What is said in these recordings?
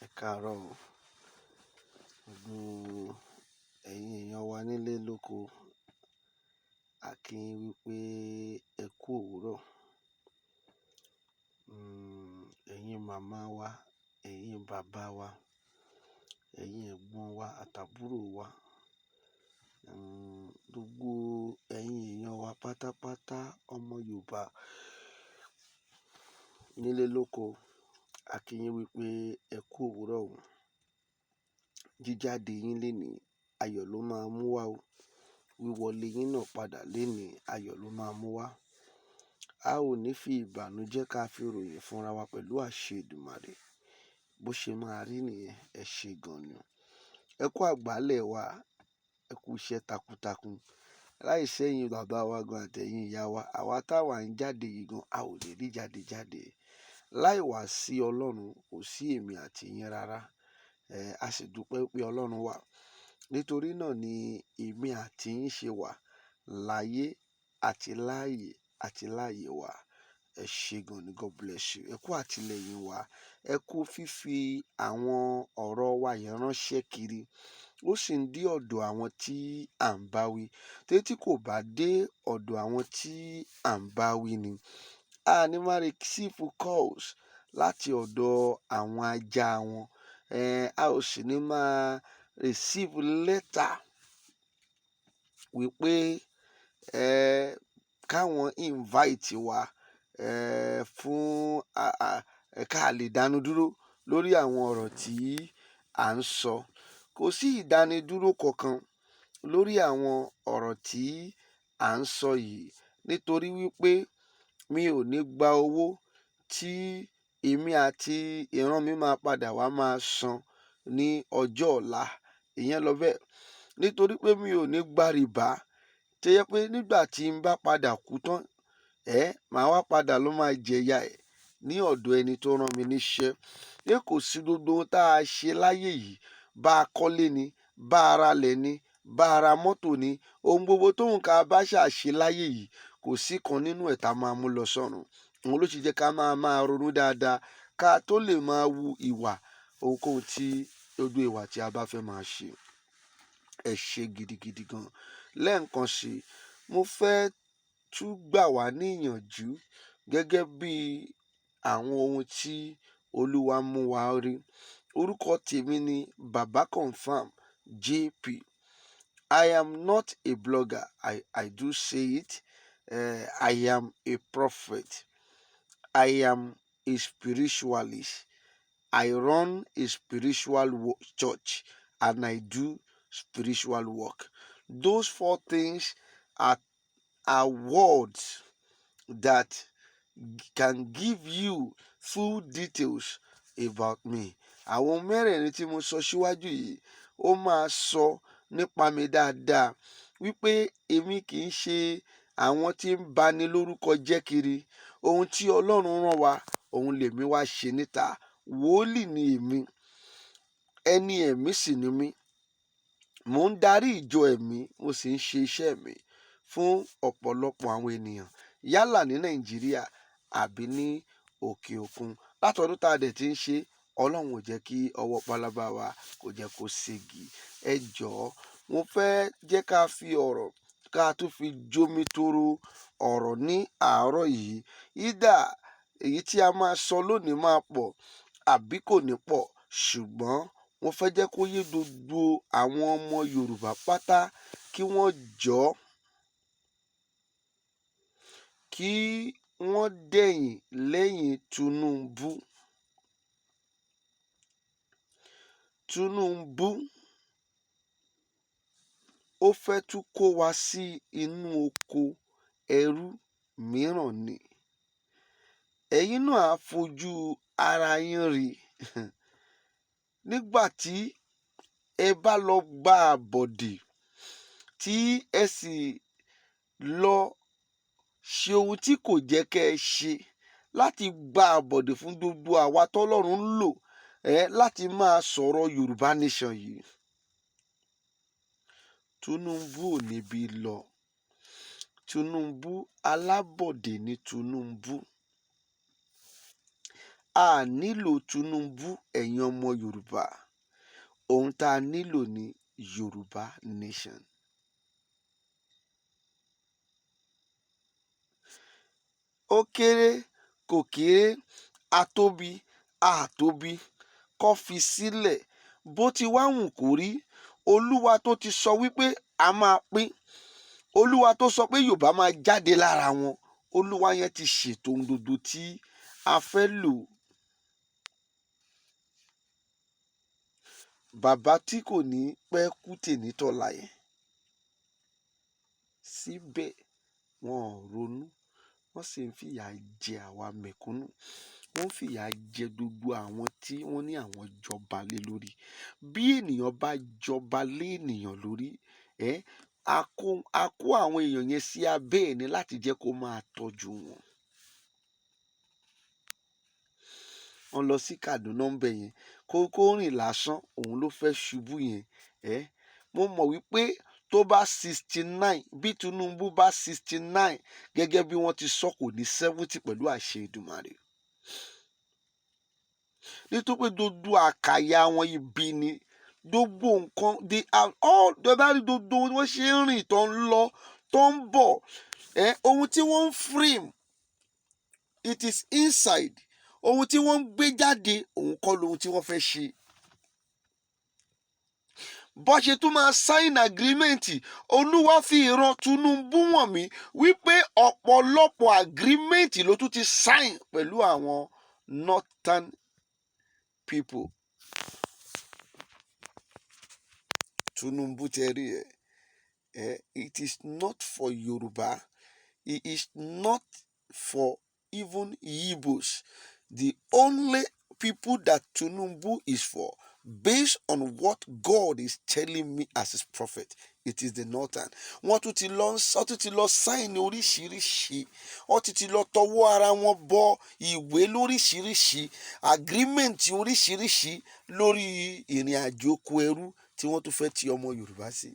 Ẹ káàárọ̀ o. Gbogbo ẹ̀yin èèyàn wa nílé lóko, a kí yín wípé ẹ kú òwúrọ̀. Ẹ̀yin màmá wa, ẹ̀yin bàbá wa, ẹ̀yin ẹ̀gbọ́n wa àtàbúrò wa, gbogbo ẹ̀yin èèyàn wa pátápátá, ọmọ Yorùbá nílé lóko, a kí yín wípé ẹ kú òwúrọ̀ o. Jíjáde yín lénìí, ayọ̀ ló máa mú wá o. Wíwọlé yín náà padà lénìí, ayọ̀ ló máa mú wá. A ò ní fi ìbànújẹ́ ká fi ròyìn fúnra wa pẹ̀lú àṣẹ Èdùmàrè. Bó ṣe máa rí nìyẹn, ẹ ṣe gan ni. Ẹ kú àgbálẹ̀ wa, ẹ kú iṣẹ́ takuntakun. Láìsí ẹ̀yin bàbá wa gan àtẹ̀yin ìyá wa, àwa táwa ń jáde yìí gan, a ò lè rí jáde jáde. Láì wá sí Ọlọ́run, kò sí èmi àti yín rárá. A sì dúpẹ́ pé Ọlọ́run wà. Nítorí náà ni èmi àti yín ṣe wà láyé àti láàyè àti láàyè wa. Ẹ ṣé gan ni, God bless you. Ẹ kú àtìlẹ́yìn wa. Ẹ kú fífi àwọn ọ̀rọ̀ wa yẹn ránṣẹ́ kiri. Ó sì ń dé ọ̀dọ̀ àwọn tí à ń bá wí. Torí tí kò bá dé ọ̀dọ̀ àwọn tí à ń bá wí ni, a ní máa receive calls láti ọ̀dọ̀ àwọn ajá wọn. A ò sì ní máa receive letter wípé káwọn invite wa fún ká lè dánu dúró lórí àwọn ọ̀rọ̀ tí à ń sọ. Kò sí ìdánidúró kankan lórí àwọn ọ̀rọ̀ tí à ń sọ yìí, nítorí wípé mi ò ní gba owó tí èmi àti ìran mi máa padà wá máa san ní ọjọ́ ọ̀la. Ìyẹn lọ bẹ́ẹ̀. Nítorí pé mi ò ní gba rìbá tó jẹ́ pé nígbà tí n bá padà kú tán, màá wá padà lọ máa jẹ ìyà ẹ̀ ní ọ̀dọ̀ ẹni tó rán mi níṣẹ́. Pé kò sí gbogbo ohun tá a ṣe láyé yìí, bá a kọ́lé ni, bá a ralẹ̀ ni, bá a ra mọ́tò ni, ohun gbogbo tóun ká bá ṣà ṣe láyé yìí, kò sí kan nínú ẹ̀ tá a máa mú lọ sọ́run. Òun ló ṣe jẹ́ ká máa máa ronú dáadáa ká tó lè máa wu ìwà ohunkóhun tí gbogbo ìwà tí a bá fẹ́ máa ṣe. Ẹ ṣe gidigidi gan. Lẹ́ẹ̀kan sí, mo fẹ́ tún gbà wá ní ìyànjú gẹ́gẹ́ bí àwọn ohun tí Olúwa mú wa rí. Orúkọ tèmi ni Baba Confirm JP. I am not a blogger. I do say it. I am a prophet. I am a spiritualist. I run a spiritual church and I do spiritual work. Those four things are words that can give you full details about me. Àwọn mẹ́rẹ̀ẹ̀rin tí mo sọ síwájú yìí, ó máa sọ nípa mi dáadáa wípé èmi kì í ṣe àwọn tí ń bani lórúkọ jẹ́ kiri. Ohun tí Ọlọ́run rán wa, òun lèmi wá ṣe níta. Wòlíì ni èmi, ẹni ẹ̀mí sì ni mí. Mò ń darí ìjọ ẹ̀mí, mo sì ń ṣe iṣẹ́ mi fún ọ̀pọ̀lọpọ̀ àwọn ènìyàn yálà ní Nàìjíríà àbí ní òkè òkun. Látọdún tá a dẹ̀ ti ń ṣe, Ọlọ́run ò jẹ́ kí ọwọ́ pálábá wa kò jẹ́ kó ségi. Ẹ jọ̀ọ́, mo fẹ́ jẹ́ ká fi ọ̀rọ̀ ká tún fi jómi toro ọ̀rọ̀ ní àárọ̀ yìí. Either èyí tí a máa sọ lónìí máa pọ̀ àbí kò ní pọ̀, ṣùgbọ́n mo fẹ́ jẹ́ kó yé gbogbo àwọn ọmọ Yorùbá pátá kí wọ́n jọ̀ọ́, kí wọ́n dẹ̀yìn lẹ́yìn Tinubu. Tinubu ó fẹ́ tún kó wa sí inú oko ẹrú mìíràn ni. Ẹ̀yin náà á fojú ara yín rí nígbà tí ẹ bá lọ gba àbọ̀dè, tí ẹ sì lọ ṣe ohun tí kò jẹ́ kẹ́ ẹ ṣe láti gba àbọ̀dè fún gbogbo àwa tọ́lọ́run ń lò láti máa sọ̀rọ̀ Yorùbá Nation yìí. Tinubu ò níbi lọ. Tinubu alábọ̀dé ni Tinubu. A nílò Tinubu, ẹ̀yin ọmọ Yorùbá. Ohun tá a nílò ní Yorùbá Nation. Ó kéré, kò kéré, atóbi, àtóbi, kó fi sílẹ̀. Bó ti wá wù kó rí, Olúwa tó ti sọ wípé a máa pín, Olúwa tó sọ pé Yorùbá máa jáde lára wọn, Olúwa yẹn ti ṣètò ohun gbogbo tí a fẹ́ lò. Bàbá tí kò ní pẹ́ kú tèní tọ̀la yẹn, síbẹ̀ wọn ò ronú, wọ́n sì ń fìyà jẹ àwa mẹ̀kúnnù, wọ́n ń fìyà jẹ gbogbo àwọn tí wọ́n ní àwọn jọba lé lórí. Bí ènìyàn bá jọba lé ènìyàn lórí, ẹ́ a kó àwọn èèyàn yẹn sí abẹ́ ẹ̀ ní láti jẹ́ kó máa tọ́jú wọn. Wọ́n lọ sí Kaduna ń bẹ̀ yẹn, kó rìn lásán, òun ló fẹ́ ṣubú yẹn. Ẹ́ mo mọ̀ wípé tó bá 69, bí Tinubu bá 69 gẹ́gẹ́ bí wọ́n ti sọ, kò ní 70 pẹ̀lú àṣẹ Èdùmàrè. Nítorí pé gbogbo àkàyà wọn ibi ni, gbogbo nǹkan, they are all, they bá rí gbogbo wọ́n ṣe ń rìn, tó ń lọ, tó ń bọ̀, ẹ́ ohun tí wọ́n ń frame, it is inside. Ohun tí wọ́n ń gbé jáde, òun kọ́ lohun tí wọ́n fẹ́ ṣe. Bó ṣe tún máa sign agreement, Olúwa fi ìran Tinubu wọ̀n mí wípé ọ̀pọ̀lọpọ̀ agreement ló tún ti sign pẹ̀lú àwọn northern people. Tinubu tẹ rí ẹ, it is not for Yorùbá, it is not for even Igbos. The only people that Tinubu is for, based on what God is telling me as his prophet, it is the northern. Wọ́n tún ti lọ sign oríṣiríṣi, wọ́n tún ti lọ tọwọ́ ara wọn bọ ìwé lóríṣiríṣi, agreement oríṣiríṣi lórí ìrìn àjò oko ẹrú tí wọ́n tún fẹ́ ti ọmọ Yorùbá sí.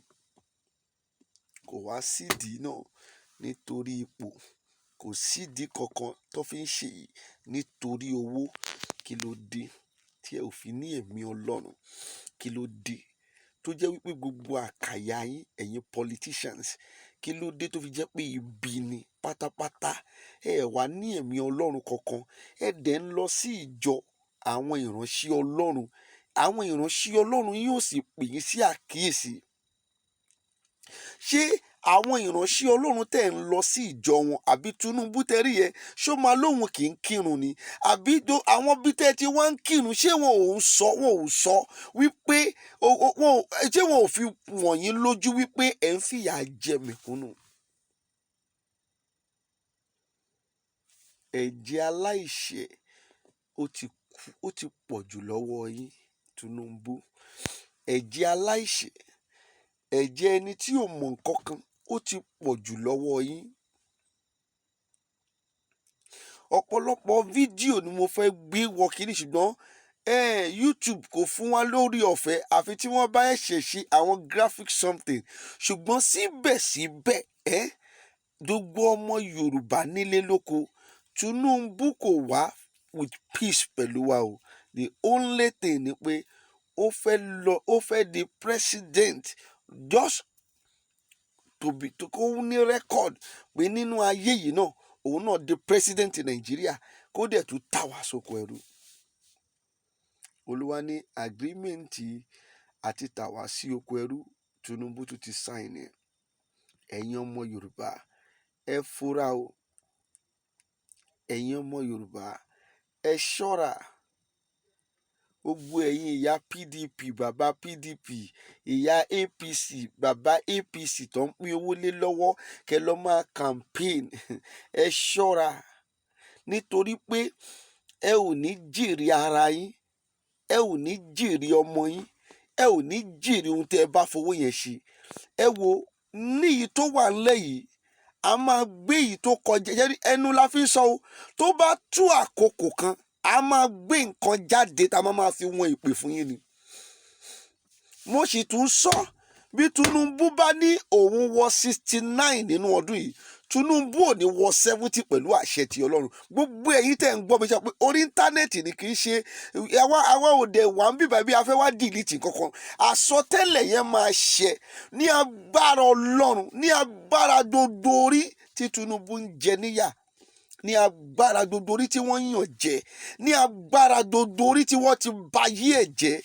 Kò wá sídìí náà nítorí ipò, kò sídìí kankan tó fi ń ṣe yìí nítorí owó. Kí ló dé tí ẹ ò fi ní ẹ̀mí Ọlọ́run? Kí ló dé tó jẹ́ wípé gbogbo àkàyà yín, ẹ̀yin politicians, kí ló dé tó fi jẹ́ pé ibi ni pátápátá? Ẹ wà ní ẹ̀mí Ọlọ́run kankan, ẹ dẹ̀ ń lọ sí ìjọ àwọn ìránṣẹ́ Ọlọ́run. Àwọn ìránṣẹ́ Ọlọ́run yóò sì pè yín sí àkíyèsí. Ṣé àwọn ìránṣẹ́ Ọlọ́run tẹ̀ ń lọ sí ìjọ wọn, àbí Tinubu tẹ́rí yẹn, ṣó máa lóhun kì í kírun ni? Àbí àwọn bí tẹ́ ti wá ń kírun, ṣé wọn ò sọ wípé ṣé wọn ò fi wọ̀nyí lójú wípé ẹ̀ ń fìyà jẹ mẹ̀kúnnù? Ẹ̀jẹ̀ aláìṣẹ̀ ó ti kú, ó ti pọ̀ jù lọ́wọ́ yín, Tinubu. Ẹ̀jẹ̀ aláìṣẹ̀, ẹ̀jẹ̀ ẹni tí ò mọ̀ nǹkan kan, ó ti pọ̀ jù lọ́wọ́ yín. Ọ̀pọ̀lọpọ̀ fídíò ni mo fẹ́ gbé wọ kínní, ṣùgbọ́n YouTube kò fún wa lórí ọ̀fẹ́ àfi tí wọ́n bá ẹ̀ṣẹ̀ ṣe àwọn graphic something. Ṣùgbọ́n síbẹ̀síbẹ̀, gbogbo ọmọ Yorùbá nílé lóko, Tinubu kò wá with peace pẹ̀lú wa o. The only thing ni pé ó fẹ́ lọ, ó fẹ́ di president just to be to kó ní record pé nínú ayé yìí náà, òun náà di president Nàìjíríà, kó dẹ̀ tún tà wá sóko ẹrú. Olúwa ní agreement àti tà wá sí oko ẹrú, Tinubu tún ti sign ẹ̀. Ẹ̀yin ọmọ Yorùbá, ẹ fura o. Ẹ̀yin ọmọ Yorùbá, ẹ ṣọ́ra. Gbogbo ẹ̀yin ìyá PDP, bàbá PDP, ìyá APC, bàbá APC tó ń pín owó lé lọ́wọ́ kẹ́ lọ́ máa campaign, ẹ ṣọ́ra, nítorí pé ẹ ò ní jèrè ara yín, ẹ ò ní jèrè ọmọ yín, ẹ ò ní jèrè ohun tẹ́ ẹ bá fowó yẹn ṣe. Ẹ wo níyì tó wà ńlẹ̀ yìí, a máa gbé èyí tó kọjá ẹnu la fi ń sọ o. Tó bá tú àkókò kan, a máa gbé nǹkan jáde tá a máa fi wọn ìpè fún yín ni. Mo sì tún sọ, bí Tinubu bá ní òun wọ 69 nínú ọdún yìí, Tinubu ò ní wọ 70 pẹ̀lú àṣẹ ti Ọlọ́run. Gbogbo ẹ̀yin tẹ̀ ń gbọ́ mi sọ pé orí internet ni, kì í ṣe àwa òde wà ń bíbá bí a fẹ́ wá delete kankan. Àsọtẹ́lẹ̀ yẹn máa ṣẹ ní agbára Ọlọ́run, ní agbára gbogbo orí tí Tinubu ń jẹ níyà, ní agbára gbogbo orí tí wọ́n yàn jẹ, ní agbára gbogbo orí tí wọ́n ti ba yí ẹ̀ jẹ́.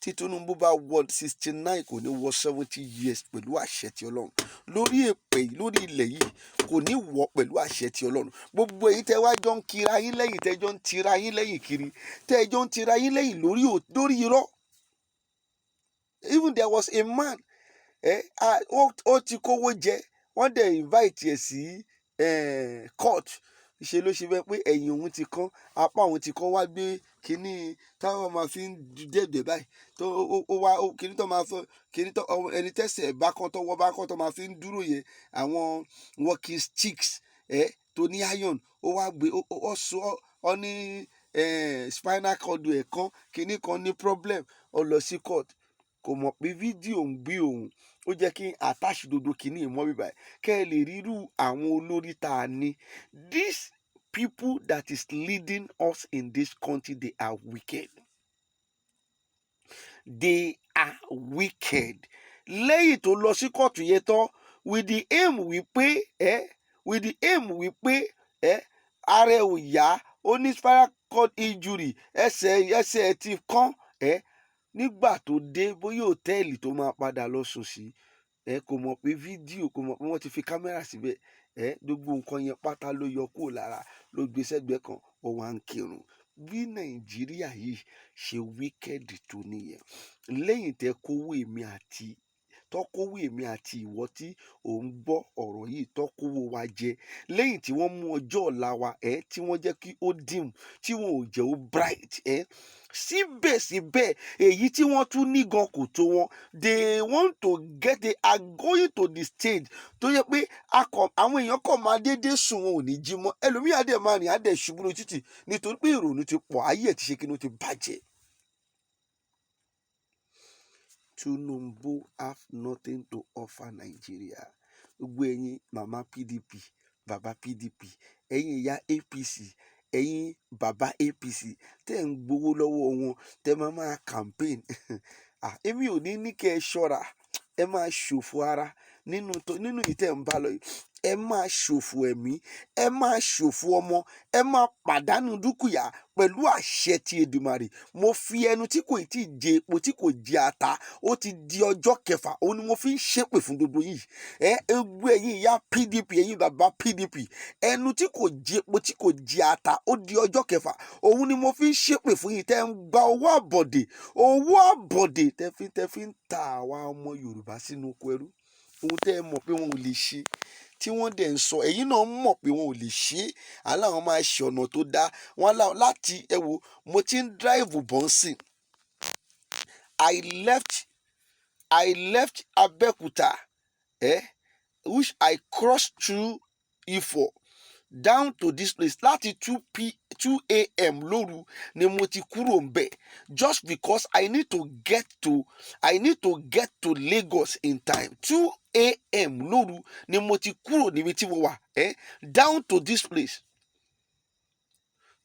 Tí Tinubu bá wọ 69, kò ní wọ 70 years pẹ̀lú àṣẹ ti Ọlọ́run lórí èpè yìí, lórí ilẹ̀ yìí, kò ní wọ pẹ̀lú àṣẹ ti Ọlọ́run. Gbogbo èyí tẹ́ wá jọ ń kira yín lẹ́yìn, tẹ́ jọ ń tira yín lẹ́yìn kiri, tẹ́ jọ ń tira yín lẹ́yìn lórí irọ́. Even there was a man, ó ti kówó jẹ, wọ́n dẹ̀ invite ẹ̀ sí court. Ṣe ló ṣe bẹ́ẹ̀ pé ẹ̀yìn òun ti kán, apá òun ti kán, wá gbé kínní táwọn máa fi ń dẹ̀gbẹ̀ báyìí tó ó wá kínní tó máa fẹ́ kínní tó ẹni tẹ́sẹ̀ bá kán, tọwọ́ bá kán, tó máa fi ń dúró yẹn, àwọn walking sticks ẹ tó ní iron. Ó wá gbé, ó sọ ọ ní spinal cord ẹ̀ kan, kínní kan ní problem. Ó lọ sí court, kò mọ̀ pé fídíò ń gbé òun. Ó jẹ́ kí n attach gbogbo kínní mọ́ bíbá kẹ́ ẹ lè rírú àwọn olórí tá a ní. These people that is leading us in this country, they are wicked, they are wicked. Lẹ́yìn tó lọ sí kóòtù yẹn tán, with the aim wípé ara ẹ̀ ò yá, ó ní spinal cord injury, ẹsẹ̀ ẹ̀ ti kán. Nígbà tó dé bóyá hòtẹ́ẹ̀lì tó máa padà lọ sùn sí, kò mọ̀ pé fídíò, kò mọ̀ pé wọ́n ti fi kámẹ́rà síbẹ̀. Gbogbo nǹkan yẹn pátá ló yọ kúrò lára, ló gbé sẹ́gbẹ̀ẹ́ kan, ó wá ń kírun. Bí Nàìjíríà yìí ṣe wicked tó nìyẹn. Lẹ́yìn tẹ́ kówó èmi àti tọ́kówó èmi àti ìwọ tí ò ń gbọ́ ọ̀rọ̀ yìí, tọ́kówó wa jẹ, lẹ́yìn tí wọ́n mú ọjọ́ ọ̀la wa tí wọ́n jẹ́ kí ó dim, tí wọn ò jẹ́ ó bright, síbẹ̀síbẹ̀ èyí tí wọ́n tún ní gan kò tó wọn. They want to get, they are going to the stage tó yẹ pé àwọn èèyàn kàn máa déédéé sùn, wọn ò ní jí mọ́. Ẹlòmíì á dẹ̀ máa rìn, á dẹ̀ ṣubú lójú títì nítorí pé ìrònú ti pọ̀, ayé ẹ̀ ti ṣe kí ni, ó ti bàjẹ́. Tinubu have nothing to offer Nigeria. Gbogbo ẹ̀yin màmá PDP, bàbá PDP, ẹ̀yin ìyá APC, ẹ̀yin bàbá APC tẹ́ ń gbowó lọ́wọ́ wọn, tẹ́ máa máa campaign, ah, èmi ò ní ní kẹ́ ẹ ṣọ́ra. Ẹ máa ṣòfò ara nínú yìí tẹ́ ń bá lọ yìí. Ẹ máa ṣòfò ẹ̀mí, ẹ máa ṣòfò ọmọ, ẹ máa pàdánù dúkìá pẹ̀lú àṣẹ ti Èdùmàrè. Mo fi ẹnu tí kò tí ì jẹ epo, tí kò jẹ ata, ó ti di ọjọ́ kẹfà, òun ni mo fi ń ṣépè fún gbogbo yìí. Egbò ẹ̀yin ìyá PDP, ẹ̀yin bàbá PDP, ẹnu tí kò jẹ epo, tí kò jẹ ata, ó di ọjọ́ kẹfà, òun ni mo fi ń ṣépè fún yìí tẹ́ ń gba owó àbọ̀dè, owó àbọ̀dè tẹ́ fi ń ta àwa ọmọ Yorùbá sínú oko ẹrú. Ohun tẹ́ ẹ mọ̀ pé wọn ò lè ṣe tí wọ́n dẹ̀ ń sọ, ẹ̀yin náà mọ̀ pé wọn ò lè ṣe é. Aláwọn máa ṣe ọ̀nà tó dáa wọn láti ẹ wo. Mo ti ń drive bọ́ǹsìn. I left Abẹ́òkúta, which I crossed through Ifọ̀ down to this place láti 2 a.m. lóru ni mo ti kúrò ńbẹ̀, just because I need to get to Lagos in time. 2 a.m. lóru ni mo ti kúrò níbi tí mo wà down to this place.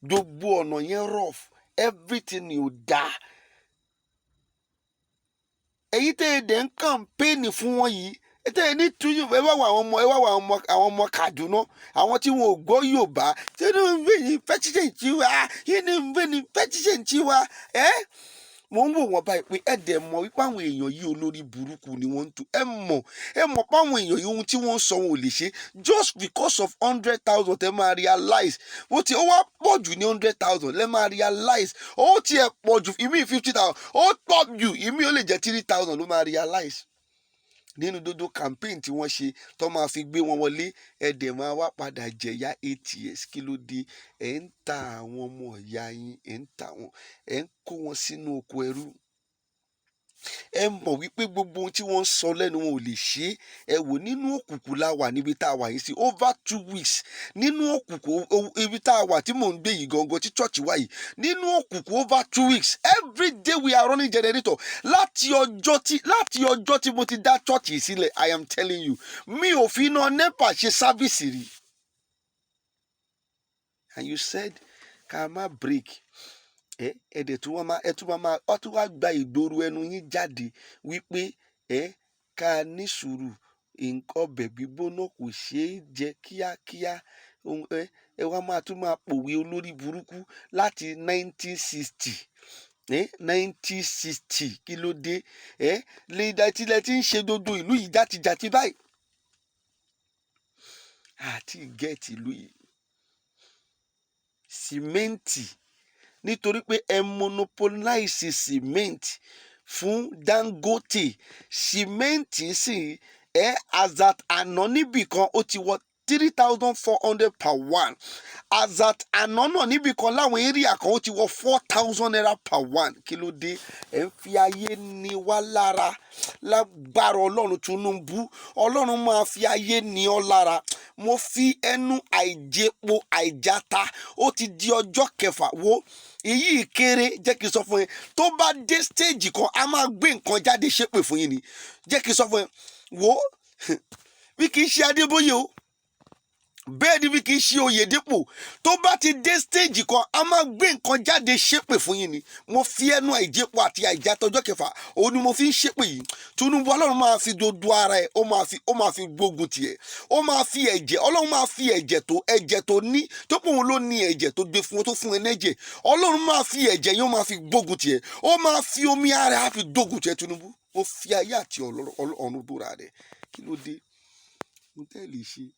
Gbogbo ọ̀nà yẹn rough, everything ò dáa. Èyí tẹ́ ẹ dẹ̀ ń campaign fún wọn yìí, tẹ́ ẹ ní túyù, ẹ wá wọ àwọn ọmọ, ẹ wá wọ àwọn ọmọ Kaduna, àwọn tí wọn ò gbọ́ Yorùbá, tí wọ́n ń gbé ní fẹ́tíṣẹ̀ tí wá yìí ní ń gbé ní fẹ́tíṣẹ̀ tí wá. Ẹ́ mo ń wò wọ́n báyìí pé ẹ dẹ̀ mọ̀ wípé àwọn èèyàn yìí, olórí burúkú ni wọ́n ń tu. Ẹ mọ̀ pé àwọn èèyàn yìí, ohun tí wọ́n ń sọ, wọn ò lè ṣe, just because of 100,000 tẹ́ máa realize. Ó ti ó wá pọ̀ jù ní 100,000 lẹ́ máa realize. Ó tiẹ̀ pọ̀ jù, ìmí 50,000, ó pọ̀ jù, ìmí ó lè jẹ́ 3,000 ló máa realize nínú dodo campaign tí wọ́n ṣe tó máa fi gbé wọn wọlé. Ẹ dẹ̀ máa wá padà jẹ̀yà 8 years. Kí ló dé? Ẹ̀ ń ta àwọn ọmọ ìyá yín, ẹ̀ ń ta wọn, ẹ̀ ń kó wọn sínú oko ẹrú. Ẹ mọ̀ wípé gbogbo ohun tí wọ́n ń sọ lẹ́nu, wọn ò lè ṣe é. Ẹ wò, nínú òkùnkùn la wà níbi tá a wà yìí sí, over 2 weeks nínú òkùnkùn. Ibi tá a wà tí mò ń gbé yìí gangan, tí church wà yìí, nínú òkùnkùn over 2 weeks. Every day we are running generator. Láti ọjọ́ tí mo ti dá church yìí sílẹ̀, I am telling you, mi ò fi iná NEPA ṣe service rí. And you said ká má break. Ẹ ẹdẹ tí wọn máa, ẹ tún máa, ọ tún wá gba ìgboro ẹnu yín jáde wípé ẹ ká ní sùúrù, nǹkan ọbẹ̀ gbígbóná kò ṣeé jẹ kíákíá. Ẹ wá máa tún máa pòwe olórí burúkú láti 1960, 1960. Kí ló dé? Ẹ lè tilẹ̀ tí ń ṣe gbogbo ìlú yìí játijàti báyìí àti get ìlú yìí sìmẹ́ǹtì, nítorí pé ẹ monopolize cement fún Dangote. Sìmẹ́ǹtì sì ẹ as at àná níbì kan, ó ti wọ 3,400 per one. As at àná náà, níbì kan láwọn area kan, ó ti wọ ₦4,000 per one. Kí ló dé? Ẹ ń fi ayé ní wá lára. Lágbára Ọlọ́run, Tinubu, Ọlọ́run máa fi ayé ní ọ lára. Mo fi ẹnu àìjẹpo àìjáta, ó ti di ọjọ́ kẹfà. Wo, èyí kéré. Jẹ́ kí n sọ fún yín, tó bá dé stage kan, a máa gbé nǹkan jáde ṣépè fún yín ni. Jẹ́ kí n sọ fún yín, wo, bí kì í ṣe Adébóyè o, bẹ́ẹ̀ ni bí kì í ṣe Oyèdépò, tó bá ti dé stage kan, a máa gbé nǹkan jáde ṣépè fún yín ni. Mo fi ẹnu àìjẹpo àti àìjàtọ̀ ọjọ́ kẹfà, òun ni mo fi ń ṣépè yìí. Tinubu, Ọlọ́run máa fi dodo ara ẹ̀, ó máa fi gbógun tiẹ̀. Ó máa fi ẹ̀jẹ̀, Ọlọ́run máa fi ẹ̀jẹ̀ tó ní, tó pé òun ló ní ẹ̀jẹ̀ tó gbé fún, tó fún ẹ lẹ́jẹ̀, Ọlọ́run máa fi ẹ̀jẹ̀ yẹn, ó máa fi gbógun tiẹ̀. Ó máa fi omi ara á fi gbógun tiẹ̀. Tinubu, ó fi ayé àti ọ̀run búra rẹ̀. Kí ló dé? Mo tẹ́ lè ṣe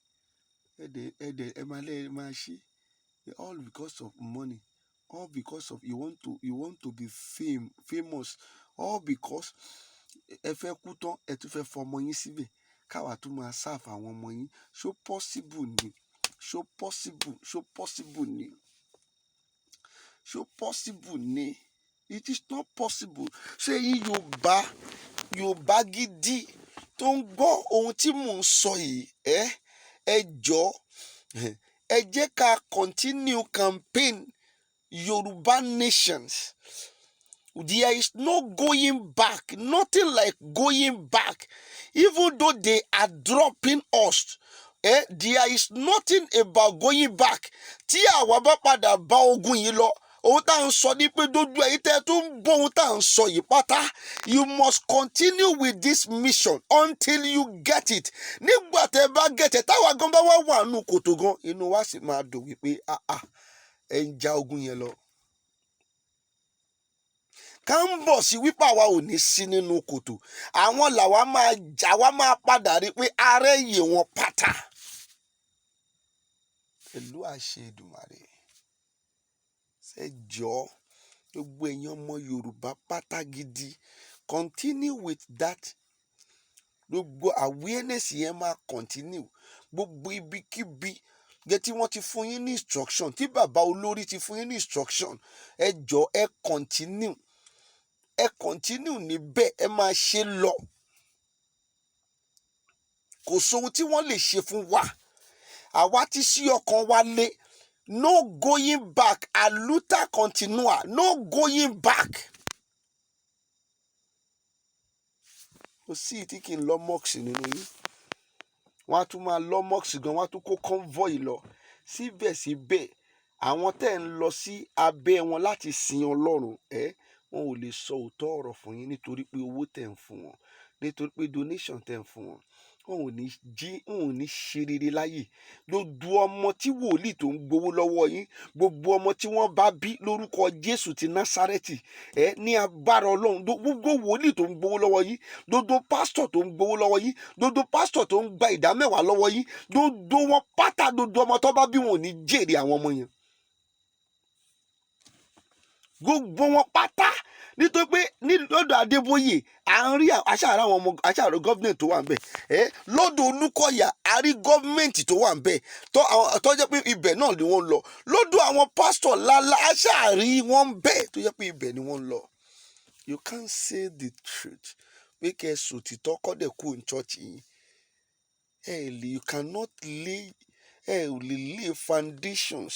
ẹ̀dẹ̀ ẹ máa lẹ́ máa ṣe, all because of money, all because of you want to be famous, all because ẹ fẹ́ kú tán, ẹ tún fẹ́ fọmọ yín síbẹ̀, káwa tún máa serve àwọn ọmọ yín. Ṣó possible ni? Ṣó possible? Ṣó possible ni? Ṣó possible ni? It is not possible. Ṣé yín Yorùbá, Yorùbá gidi tó ń gbọ́ ohun tí mò ń sọ yìí, ẹ jọ̀ọ́, ẹ jẹ́ ká continue campaign Yorùbá nations. There is no going back, nothing like going back. Even though they are dropping us, there is nothing about going back. Tí àwa bá padà bá ogun yìí lọ, ohun tá à ń sọ ní pé dojú ẹ̀yin tẹ́ tó ń gbọ́ ohun tá à ń sọ yìí pátá, you must continue with this mission until you get it. Nígbà tẹ́ bá get it, táwa gan bá wà wà nù kòtò gan, inú wa sì máa dùn wípé, ah ah, ẹ ń ja ogun yẹn lọ. Ká ń bọ̀ sí wípé àwa ò ní sí nínú kòtò, àwọn làwa máa jà, wá máa padà rí pé arẹ́yè wọn pátá pẹ̀lú àṣẹ Èdùmàrè. Ṣe jọ, gbogbo èèyàn ọmọ Yorùbá pátá gidi, continue with that. Gbogbo awareness yẹn máa continue. Gbogbo ibikíbi gẹ́ tí wọ́n ti fún yín ní instruction, tí bàbá olórí ti fún yín ní instruction, ẹ jọ, ẹ continue, ẹ continue níbẹ̀, ẹ máa ṣe lọ. Kò sóhun tí wọ́n lè ṣe fún wa. Àwa ti sí ọkàn wa lé. No going back, aluta continua, no going back. Kò sí tí kì í lọ mosque nínú yín. Wọ́n á tún máa lọ mosque gan, wọ́n á tún kó convoy lọ. Síbẹ̀síbẹ̀, àwọn tẹ́ ń lọ sí abẹ́ wọn láti sin Ọlọ́run, ẹ wọn ò lè sọ òótọ́ ọ̀rọ̀ fún yín, nítorí pé owó tẹ̀ ń fún wọn, nítorí pé donation tẹ̀ ń fún wọn. Wọn ò ní jí, wọn ò ní ṣe rere láyè. Gbogbo ọmọ tí wòlíì tó ń gbowó lọ́wọ́ yín, gbogbo ọmọ tí wọ́n bá bí, lórúkọ Jésù ti Násárẹ́tì, ẹ ní agbára Ọlọ́run, gbogbo wòlíì tó ń gbowó lọ́wọ́ yín, gbogbo pásítọ̀ tó ń gbowó lọ́wọ́ yín, gbogbo pásítọ̀ tó ń gba ìdámẹ́wàá lọ́wọ́ yín, gbogbo wọn pátá, gbogbo ọmọ tó bá bí, wọn ò ní jèrè àwọn ọmọ yẹn, gbogbo wọn pátá. Nítorí pé ní lọ́dọ̀ Adébóyè, à ń rí aṣáára àwọn ọmọ aṣáára government tó wà ń bẹ̀ ẹ́. Lọ́dọ̀ Olúkọ̀yà, a rí government tó wà ń bẹ̀ tó jẹ́ pé ibẹ̀ náà ni wọ́n ń lọ. Lọ́dọ̀ àwọn pásítọ̀ lálá, aṣáàrí wọn ń bẹ̀ tó jẹ́ pé ibẹ̀ ni wọ́n ń lọ. You can't say the truth pé kẹ́ ẹ sòtítọ́ kọ́dẹ̀ kú ní church yín. Ẹ lè, you cannot lay, ẹ ò lè lay foundations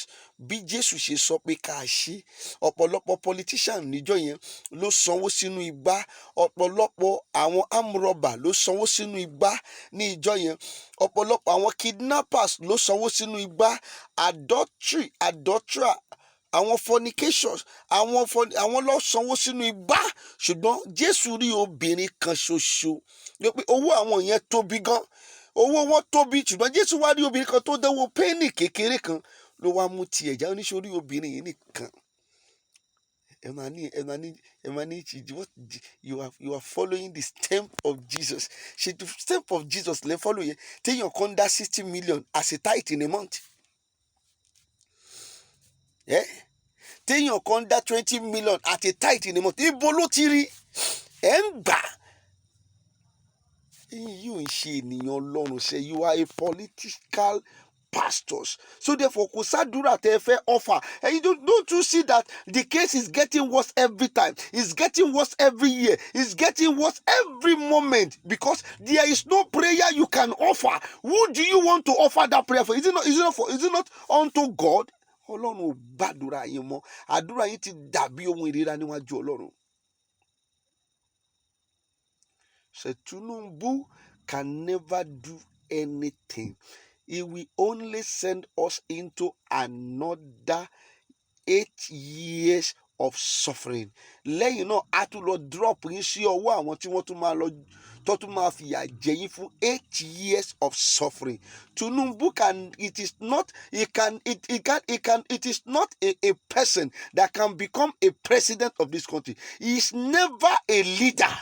bí Jésù ṣe sọ pé ká ṣe. Ọ̀pọ̀lọpọ̀ politician níjọ́ yẹn ló sanwó sínú igbá. Ọ̀pọ̀lọpọ̀ àwọn armed robber ló sanwó sínú igbá ní ìjọ yẹn. Ọ̀pọ̀lọpọ̀ àwọn kidnappers ló sanwó sínú igbá. Adultery, adulterer, àwọn fornications, àwọn ló sanwó sínú igbá. Ṣùgbọ́n Jésù rí obìnrin kan ṣoṣo pé owó àwọn yẹn tóbi gan, owó wọn tóbi, ṣùgbọ́n Jésù wá rí obìnrin kan tó dánwó penny kékeré kan ló wá mú tiẹ̀ já. Oníṣòrí obìnrin yìí nìkan. Ẹ máa ní what you are following the step of Jesus. Ṣe the step of Jesus lè follow yẹn, téèyàn kan dá 60 million as a tithe in a month, ẹ téèyàn kan dá 20 million at a tithe in a month? Ibo ló ti rí? Ẹ ń gbà ẹ̀yin yóò ń ṣe ènìyàn Ọlọ́run. Ṣe you are a political pastors, so therefore kò sádùúrà tẹ́ ẹ fẹ́ offer. And you don't you see that the case is getting worse every time? It's getting worse every year. It's getting worse every moment, because there is no prayer you can offer. Who do you want to offer that prayer for? Is it not unto God? Ọlọ́run ò gbàdúrà yín mọ́. Àdúrà yín ti dàbí ohun ìríra níwájú Ọlọ́run. So Tinubu can never do anything. He will only send us into another 8 years of suffering. Lẹ́yìn náà, a tún lọ drop yín sí ọwọ́ àwọn tí wọ́n tún máa lọ tó tún máa fìyà jẹ yín fún 8 years of suffering. Tinubu can it is not he can it he can he can it is not a person that can become a president of this country. He is never a leader.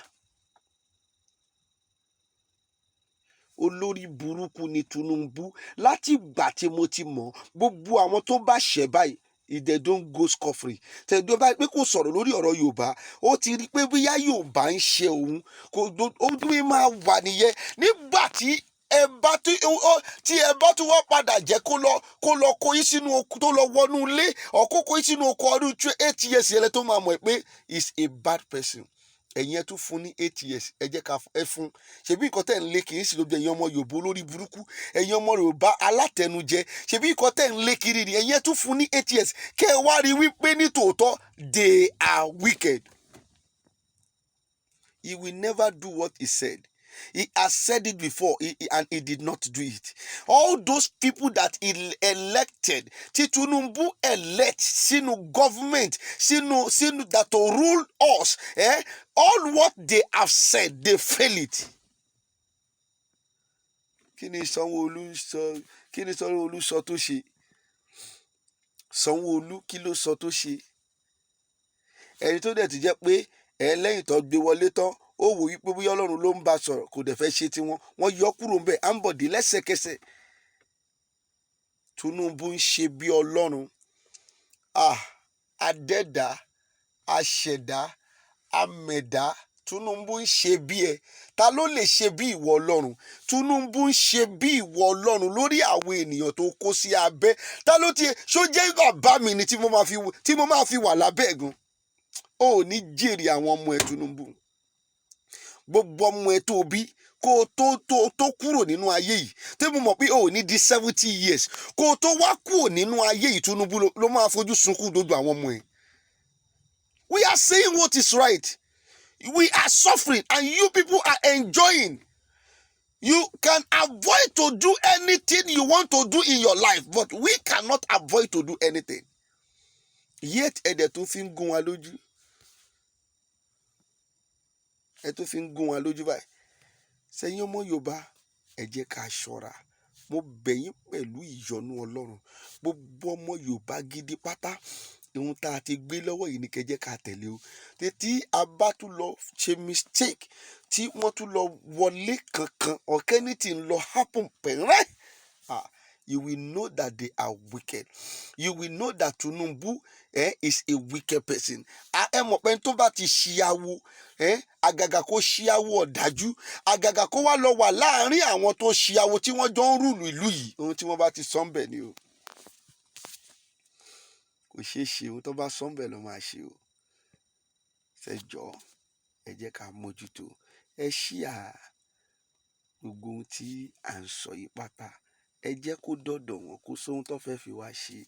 Olórí burúkú ni Tinubu. Láti ìgbà tí mo ti mọ̀, gbogbo àwọn tó bá ṣẹ̀ báyìí, they don't go scot free. Tẹ̀dọ́ bá pé kò sọ̀rọ̀ lórí ọ̀rọ̀ Yorùbá, ó ti rí pé bóyá Yorùbá ń ṣe òun kò, ó tún máa wà nìyẹn. Nígbà tí ẹ bá tún wá padà jẹ́ kó lọ kó yín sínú oko, tó lọ wọnú ilé ọ̀kó kó yín sínú oko ọdún 8 years yẹn lẹ tó máa mọ̀ pé is a bad person. Ẹ̀yin ẹ tún fún ní 8 years. Ẹ jẹ́ ká ẹ fún. Ṣebí nǹkan tẹ̀ ń lé kiri sí lóbi, ẹ̀yin ọmọ Yorùbá olórí burúkú, ẹ̀yin ọmọ Yorùbá alátẹnujẹ, ṣebí nǹkan tẹ̀ ń lé kiri ni. Ẹ̀yin ẹ tún fún ní 8 years kẹ́ ẹ wá rí wípé ní tòótọ́ they are wicked. He will never do what he said. He has said it before and he did not do it. All those people that he elected, tí Tinubu elect sínú government, sínú that to rule us, eh? All what they have said, they fail it. Kí ni Sanwó-Olú sọ? Kí ni Sanwó-Olú sọ tó ṣe? Sanwó-Olú, kí ló sọ tó ṣe? Ẹni tó dẹ̀ ti jẹ́ pé ẹ lẹ́yìn tó gbé wọlé tán, ó wò wípé bóyá Ọlọ́run ló ń bá sọ̀rọ̀, kò dẹ̀ fẹ́ ṣe tiwọn, wọ́n yọ kúrò ńbẹ̀. Ambode lẹ́sẹ̀kẹsẹ̀. Tinubu ń ṣe bí Ọlọ́run. Ah, adẹ́dá, aṣẹ̀dá, amẹ̀dá, Tinubu ń ṣe bí ẹ. Ta ló lè ṣe bí ìwọ Ọlọ́run? Tinubu ń ṣe bí ìwọ Ọlọ́run lórí àwọn ènìyàn tó kó sí abẹ́. Ta ló ti ṣó jẹ́ bàbá mi ni tí mo máa fi wà lábẹ́ ẹ̀gún? Ó ní jèrè àwọn ọmọ ẹ, Tinubu. Gbogbo ọmọ ẹ tó bí kó o tó kúrò nínú ayé yìí, tí mo mọ̀ pé o ò ní di 70 years kó o tó wá kúrò nínú ayé yìí, Tinubu ló máa fojú sunkún gbogbo àwọn ọmọ ẹ. We are saying what is right. We are suffering and you people are enjoying. You can avoid to do anything you want to do in your life, but we cannot avoid to do anything. Yet ẹ̀dẹ̀ tó fi ń gún wa lójú, ẹ tó fi ń gún wa lójú báyìí. Sẹ́yìn ọmọ Yorùbá, ẹ jẹ́ ká ṣọ́ra. Mo bẹ̀ yín pẹ̀lú ìyọ́nú Ọlọ́run, gbogbo ọmọ Yorùbá gidi pátá, ohun tá a ti gbé lọ́wọ́ yìí ni kẹ́ jẹ́ ká tẹ̀lé o. Títí a bá tún lọ ṣe mistake tí wọ́n tún lọ wọlé kankan or anything lọ happen pẹ̀rẹ́, ah, you will know that they are wicked. You will know that Tinubu is a wicked person. Ẹ mọ̀ pé tó bá ti ṣíyàwó, àgàgà kó ṣíyàwó ọ̀dájú, àgàgà kó wá lọ wà láàárín àwọn tó ṣíyàwó tí wọ́n jọ ń rule ìlú yìí, ohun tí wọ́n bá ti sọ ń bẹ̀ ni o. Kò ṣeé ṣe, ohun tó bá sọ ń bẹ̀ ló máa ṣe o. Ṣẹjọ́. Ẹ jẹ́ ká mójútó. Ẹ share gbogbo ohun tí à ń sọ yìí pátá. Ẹ jẹ́ kó dọ̀dọ̀ wọn. Kó sóhun tó fẹ́ fi wá ṣe.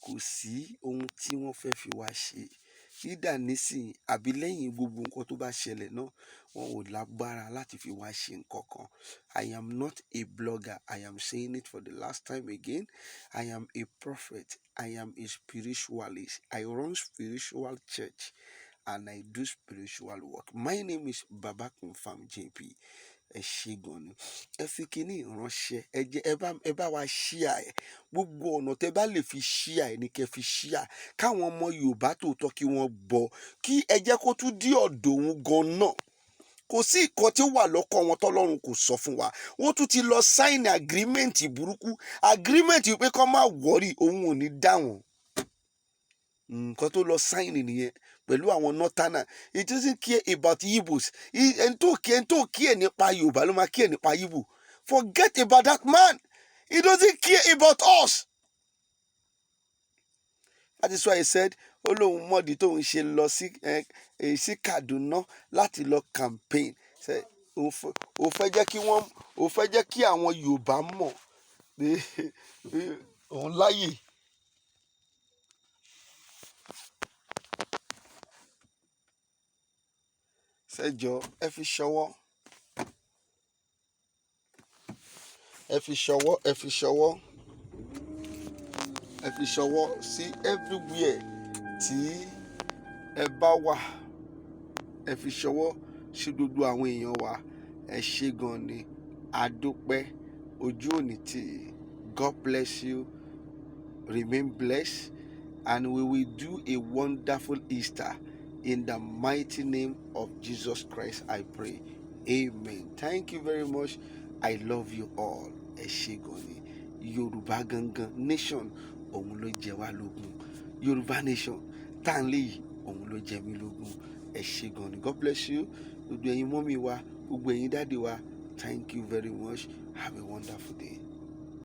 Kò sí ohun tí wọ́n fẹ́ fi wá ṣe. Either nísìnyí àbí lẹ́yìn gbogbo nǹkan tó bá ṣẹlẹ̀ náà, wọn ò lágbára láti fi wá ṣe nǹkan kan. I am not a blogger. I am saying it for the last time again. I am a prophet. I am a spiritualist. I run spiritual church and I do spiritual work. My name is Baba Confirm JP. Ẹ ṣé gan ni. Ẹ fi kíní ìránṣẹ́. Ẹ jẹ́ ẹ bá wa share ẹ. Gbogbo ọ̀nà tẹ bá lè fi share ẹ ní kẹ́ fi share. Káwọn ọmọ Yorùbá tòótọ́ kí wọ́n gbọ́. Kí ẹ jẹ́ kó tún dí ọ̀dọ̀ òun gan náà. Kò sí ìkan tí ó wà lọ́kàn wọn tọ́lọ́run kò sọ fún wa. Wọ́n tún ti lọ sign agreement burúkú. Agreement wípé kó má worry, òun ò ní dá wọn. Nǹkan tó lọ sign nìyẹn pẹ̀lú àwọn northerner. He doesn't care about Igbos. Ẹni tó care nípa Yorùbá ló máa care nípa Igbo. Forget about that man. He doesn't care about us. That is why he said ó lóun mọ̀dí tóun ṣe lọ sí Kaduna láti lọ campaign. Ó fẹ́ jẹ́ kí àwọn Yorùbá mọ̀ pé òun láyè. Ṣẹ́jọ́ ẹ fi ṣọwọ́, ẹ fi ṣọwọ́, ẹ fi ṣọwọ́, ẹ fi ṣọwọ́ sí everywhere tí ẹ bá wà. Ẹ fi ṣọwọ́ sí gbogbo àwọn èèyàn wa. Ẹ ṣé gan ni. A dúpẹ́. Ojú òní tì í. God bless you. Remain blessed, and we will do a wonderful Easter. In the mighty name of Jesus Christ, I pray. Amen. Thank you very much. I love you all. Ẹ ṣé gan ni. Yorùbá gangan nation, òun ló jẹ wá lógún. Yorùbá nation tá à ń lé yìí, òun ló jẹ mí lógún. Ẹ ṣé gan ni. God bless you. Gbogbo ẹ̀yin mummy wa, gbogbo ẹ̀yin daddy wa, thank you very much. Have a wonderful day.